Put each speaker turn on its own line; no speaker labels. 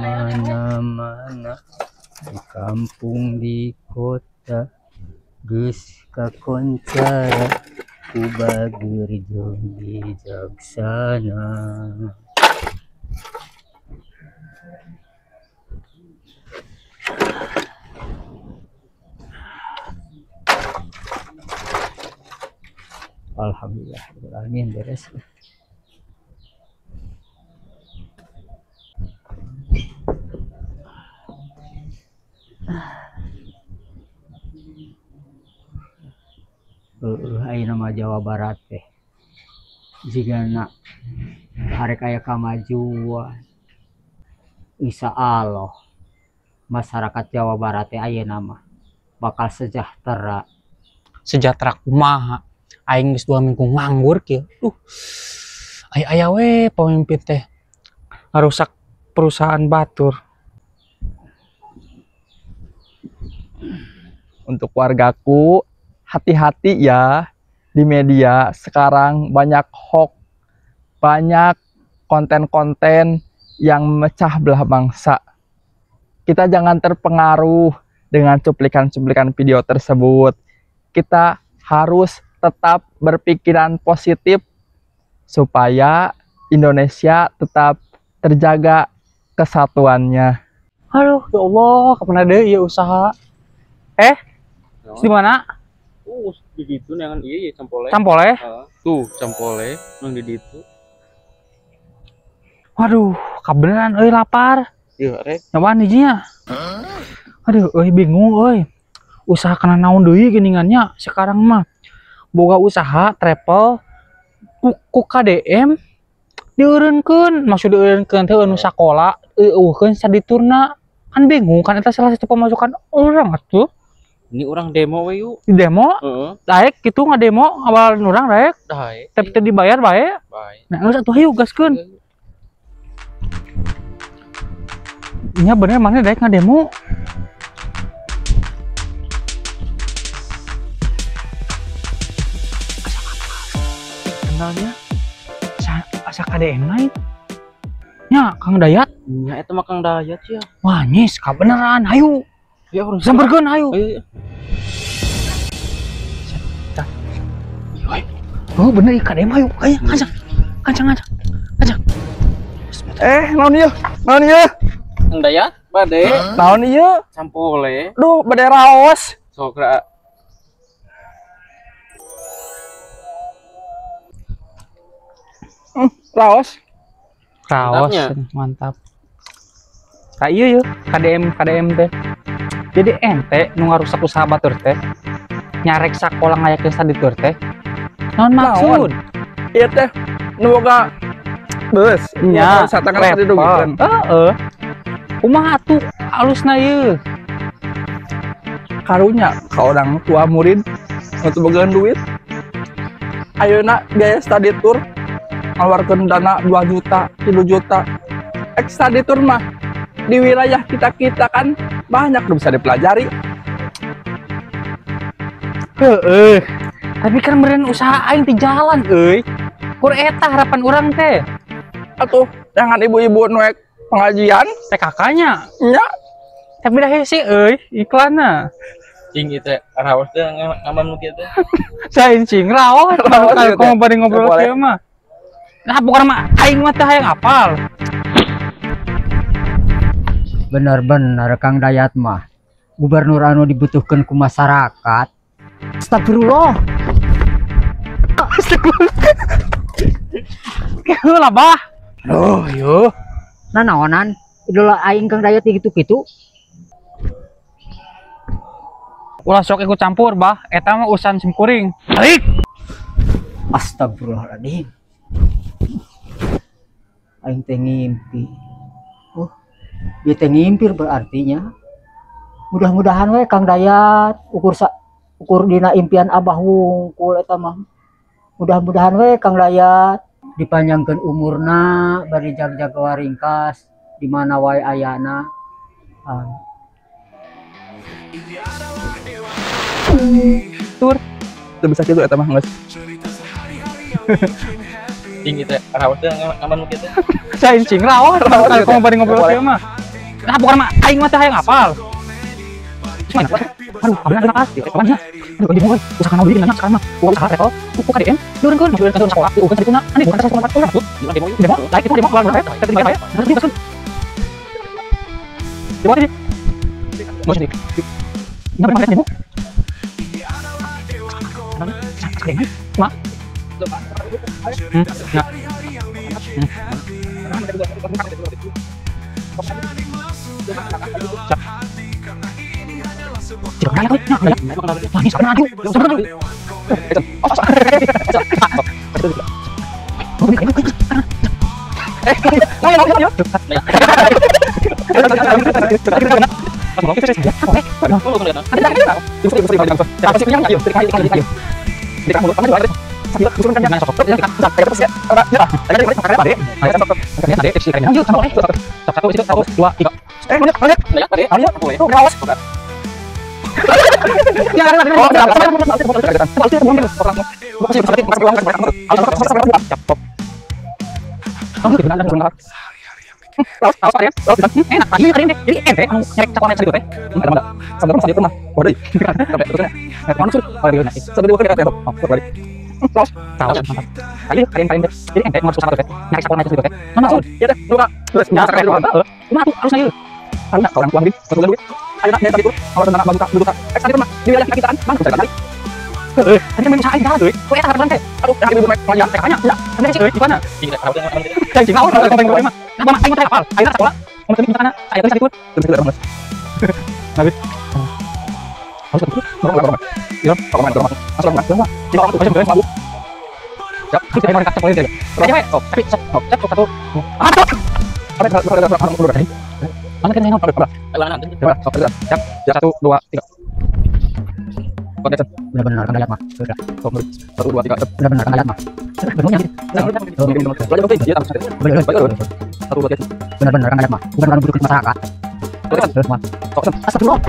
Mana-mana, di kampung di kota, geus kakoncara ku bageur jeung bijaksana. Alhamdulillah, alamin beres. Ayeuna mah Jawa Barat teh jigana arek aya kamajuan. Insya Allah masyarakat Jawa Barat teh ayeuna mah bakal sejahtera.
Sejahtera kumaha? Aing geus 2 minggu nganggur kieu. Aya we pemimpin teh ngarusak perusahaan batur.
Untuk wargaku, hati-hati ya, di media sekarang banyak hoax, banyak konten-konten yang memecah belah bangsa. Kita jangan terpengaruh dengan cuplikan-cuplikan video tersebut. Kita harus tetap berpikiran positif supaya Indonesia tetap terjaga kesatuannya.
Aduh, ya Allah, kapan ada ya usaha? Di mana?
Di ditu neangan ieu ya campole.
Campole?
Tuh, campole nang di ditu.
Waduh, kabeneran euy lapar.
Ieu rek.
Nyobaan hijinya. Aduh, euy bingung euy. Usaha kana naon deui geuningannya sekarang mah. Boga usaha travel ku KDM dieureunkeun, maksud dieureunkeun teh anu sakola eueuhkeun saditurna. Kan bingung kan eta salah satu pemasukan orang atuh.
Ini orang demo we yuk.
Di demo?
Heeh.
Daek kitu ngademo awal urang daek.
Daek.
Tapi teu dibayar bae.
Bae.
Nah, geus atuh hayu gaskeun. Nya bener mana daek ngademo.
Kenalnya?
Asa KDM naik. Nya Kang Dayat.
Nya eta mah Kang Dayat ya.
Wah, nyis kabeneran hayu.
Ya urang
samperkeun hayu.
Ayo.
Oh bener KDM hayu. Ayo kancang. Kancang kancang. Kancang.
Naon ieu? Naon ieu?
Kang Dayat bade.
Naon ieu?
Campole.
Duh, bade raos.
Sok ra.
Raos.
Raos, mantap. Ka ieu yeuh, KDM teh. Jadi ente nu ngarusak usaha batur teh, nyarek sakola ngayakeun study tour teh. Naon maksud?
Ieu teh nu boga bus,
nya
satangana didugikeun.
Heeh. Kumaha atuh alusna ieu?
Karunya ka orang tua murid untuk bogaan duit. Ayeuna biaya study tour ngaluarkeun dana 2 juta, 3 juta. Ek study tour mah di wilayah kita-kita kan banyak bisa dipelajari.
Heeh. Tapi kan meureun usaha aing di jalan euy. Kur eta harapan urang teh.
Atuh, jangan ibu-ibu nu ek pengajian
PKK-nya.
Nya.
Tapi dah sih euy iklanna.
Cing ieu teh raos teh ngaman nu kieu teh.
Sain cing raos. Kalau kamu bari ngobrol kieu mah. Nah, bukan mah aing mah teh hayang apal.
Bener-bener Kang Dayat mah gubernur anu dibutuhkan ku masyarakat. Astagfirullah.
Astagfirullah. Lah bah.
Oh, yo. Nah naonan idola aing Kang Dayat gitu-gitu.
Ulah sok ikut campur bah, eta mah urusan simkuring. Balik.
Astagfirullahaladzim. Aing teh ngimpi. Oh, ieu teh ngimpi berartinya. Mudah-mudahan we Kang Dayat ukur dina impian abah wungkul eta mah. Mudah-mudahan we Kang Dayat dipanjangkeun umurna bari jag-jaga waringkas di mana wae ayana.
Tur teu bisa kitu eta mah geus.
Cing ieu teh raos teh ngaman nu kieu teh.
Sain cing raos, kalau bari ngobrol kieu mah. Nah, bukan mah aing mah teh hayang apal. Aduh, abang ada apa? Kawannya. Aduh, bingung euy. Usaha naon deui nanya sekarang mah. Usaha travel, ku KDM, diurangkeun, masuk ke sekolah, diurangkeun sadituna. Aneh, bukan sekolah sekolah. Demo, demo, like itu demo, keluar keluar. Tapi bayar, bayar. Demo ini. Mau sini. Ini apa demo? Ma. Ya.
Benar-benar Kang Dayat mah. Benar-benar Kang Dayat mah. Benar-benar Kang Dayat mah. Bukan orang butuh masyarakat. Astagfirullah.